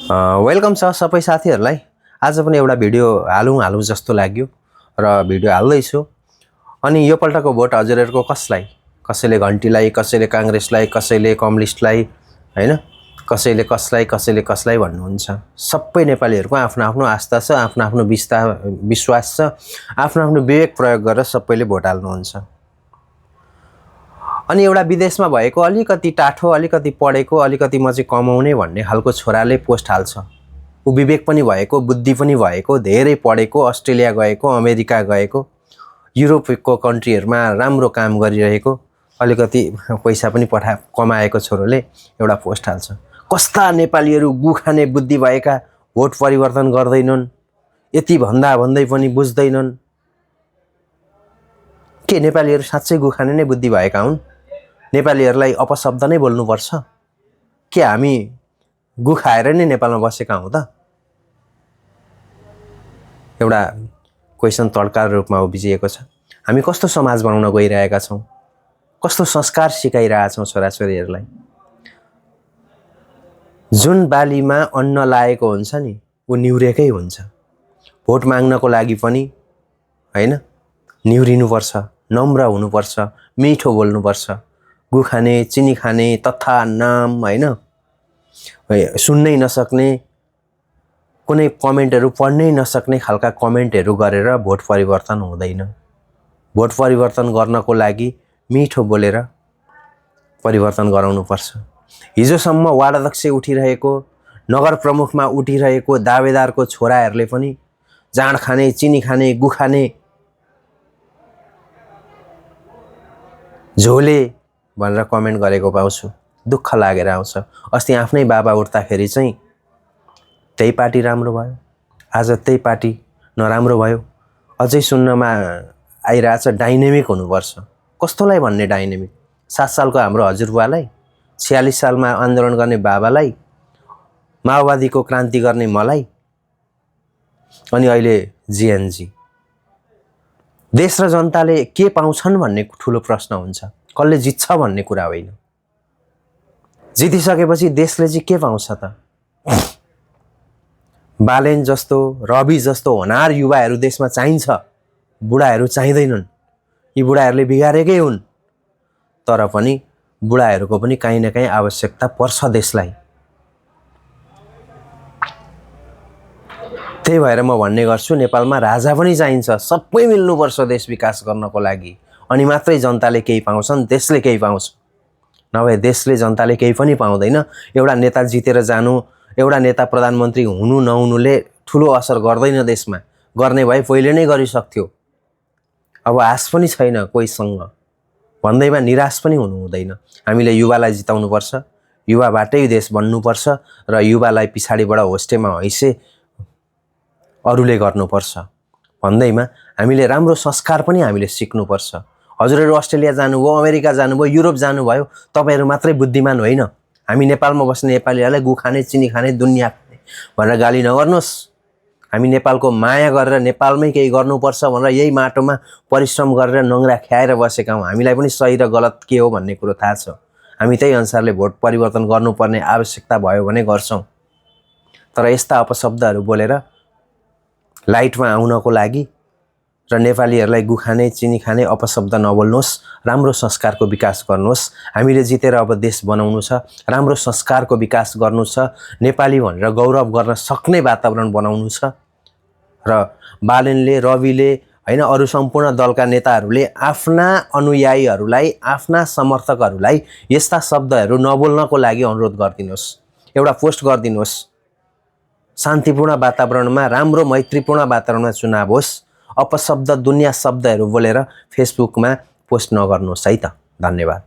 Welcome छ सबै साथीहरूलाई। आज पनि एउटा भिडियो हालौँ जस्तो लाग्यो र भिडियो हाल्दैछु। अनि यो पल्टको भोट हजुरहरूको कसलाई? कसैले घन्टीलाई, कसैले काङ्ग्रेसलाई, कसैले कम्युनिस्टलाई, हैन, कसैले कसलाई भन्नुहुन्छ। सबै नेपालीहरूको आफ्नो आफ्नो आस्था छ, आफ्नो आफ्नो विश्वास छ, आफ्नो आफ्नो विवेक प्रयोग गरेर सबैले भोट हाल्नुहुन्छ। अनि एउटा विदेशमा भएको अलिकति टाठो, अलिकति पढेको, अलिकति म चाहिँ कमाउने भन्ने खालको छोराले पोस्ट हाल्छ। ऊ विवेक पनि भएको, बुद्धि पनि भएको, धेरै पढेको, अस्ट्रेलिया गएको, अमेरिका गएको, युरोपको कन्ट्रीहरुमा राम्रो काम गरिरहेको, अलिकति पैसा पनि कमाएको छोरोले एउटा पोस्ट हाल्छ। कस्ता नेपालीहरु गुखाने बुद्धि भएका, भोट परिवर्तन गर्दैनन्, यति भन्दै पनि बुझ्दैनन्। के नेपालीहरु साच्चै गुखाने नै बुद्धि भएका हुन्? नेपालीहरुलाई अपशब्द नै बोल्नुपर्छ? के हामी गुखाएर नै नेपालमा बसेका हौं त? एउटा क्वेशन तड्का रूपमा उभिजिएको छ। हामी कस्तो समाज बनाउन गइरहेका छौं? कस्तो संस्कार सिकाइरहेका छौं छोराछोरीहरुलाई? जुन बालीमा अन्न लागेको हुन्छ नि, ऊ निउरेकै हुन्छ। भोट माग्नको लागि पनि हैन, निउरिनुपर्छ, नम्र हुनुपर्छ, मिठो बोल्नुपर्छ। गुखाने, चिनी खाने, तथा नाम, हैन, सुन्नै नसक्ने, कुनै कमेन्टहरु पढ्नै नसक्ने खालका कमेन्टहरु गरेर भोट परिवर्तन हुँदैन। भोट परिवर्तन गर्नको लागि मिठो बोलेर परिवर्तन गराउनुपर्छ। हिजोसम्म वार्ड अध्यक्ष उठिरहेको, नगर प्रमुखमा उठिरहेको दावेदारको छोराहरुले पनि जाँड खाने, चिनी खाने, गुखाने, झोले भनेर कमेन्ट गरेको पाउँछु। दुःख लागेर आउँछ। अस्ति आफ्नै बाबा उठ्दाखेरि चाहिँ त्यही पार्टी राम्रो भयो, आज त्यही पार्टी नराम्रो भयो। अझै सुन्नमा आइरहेछ डाइनामिक हुनुपर्छ। कस्तोलाई भन्ने डाइनामिक? 7 सालको हाम्रो हजुरबुवालाई, 46 सालमा आन्दोलन गर्ने बाबालाई, माओवादीको क्रान्ति गर्ने मलाई, अनि अहिले जीएनजी। देश र जनताले के पाउँछन् भन्ने ठूलो प्रश्न हुन्छ। कसले जित्छ भन्ने कुरा होइन। जितिसकेपछि देशले चाहिँ के पाउँछ त? बालेन जस्तो, रवि जस्तो होनार युवाहरू देशमा चाहिन्छ। बुढाहरू चाहिँदैनन्। यी बुढाहरूले बिगारेकै हुन्। तर पनि बुढाहरूको पनि कहीँ न कहीँ आवश्यकता पर्छ देशलाई। त्यही भएर म भन्ने गर्छु, नेपालमा राजा पनि चाहिन्छ। सबै मिल्नुपर्छ देश विकास गर्नको लागि। अनि मात्रै जनताले केही पाउँछन्, देशले केही पाउँछ। नभए देशले, जनताले केही पनि पाउँदैन। एउटा नेता जितेर जानु, एउटा नेता प्रधानमन्त्री हुनु नहुनुले ठूलो असर गर्दैन देशमा। गर्ने भए पहिले नै गरिसक्थ्यो। अब आश पनि छैन कोहीसँग भन्दैमा निराश पनि हुनु हुँदैन। हामीले युवालाई जिताउनुपर्छ, युवाबाटै देश बन्नुपर्छ र युवालाई पिछाडीबाट होस्टेमा हैसे अरूले गर्नुपर्छ भन्दैमा हामीले राम्रो संस्कार पनि हामीले सिक्नुपर्छ। हजुरहरु अस्ट्रेलिया जानुभयो, अमेरिका जानुभयो, युरोप जानुभयो, तपाईहरु मात्रै बुद्धिमान होइन। हामी नेपालमा बस्ने नेपालीहरुलाई गुखाने, चिनी खाने, दुनिया खाने भनेर गाली नगर्नुस्। हामी नेपालको माया गरेर नेपालमै केही गर्नुपर्छ भनेर यही माटोमा परिश्रम गरेर नङ्ग्रा ख्याएर बसेका हौं। हामीलाई पनि सही र गलत के हो भन्ने कुरो थाहा छ। हामी त्यही अनुसारले भोट परिवर्तन गर्नुपर्ने आवश्यकता भयो भने गर्छौं। तर यस्ता अपशब्दहरु बोलेर लाइटमा आउनको लागि र नेपालीहरुलाई गुखाने, चिनी खाने अपशब्द नबोल्नुहोस्। राम्रो संस्कारको विकास गर्नुहोस्। हामीले जितेर अब देश बनाउनु छ, राम्रो संस्कारको विकास गर्नु छ, नेपाली भनेर गौरव गर्न सक्ने वातावरण बनाउनु छ। र बालेनले, रविले, हैन, अरु सम्पूर्ण दलका नेताहरूले आफ्ना अनुयायीहरूलाई, आफ्ना समर्थकहरूलाई यस्ता शब्दहरू नबोल्नको लागि अनुरोध गरिदिनुहोस्। एउटा पोस्ट गरिदिनुहोस्। शान्तिपूर्ण वातावरणमा, राम्रो मैत्रीपूर्ण वातावरणमा चुनाव होस्। अपशब्द, दुनिया शब्दहरू बोलेर फेसबुकमा पोस्ट नगर्नुहोस् है त। धन्यवाद।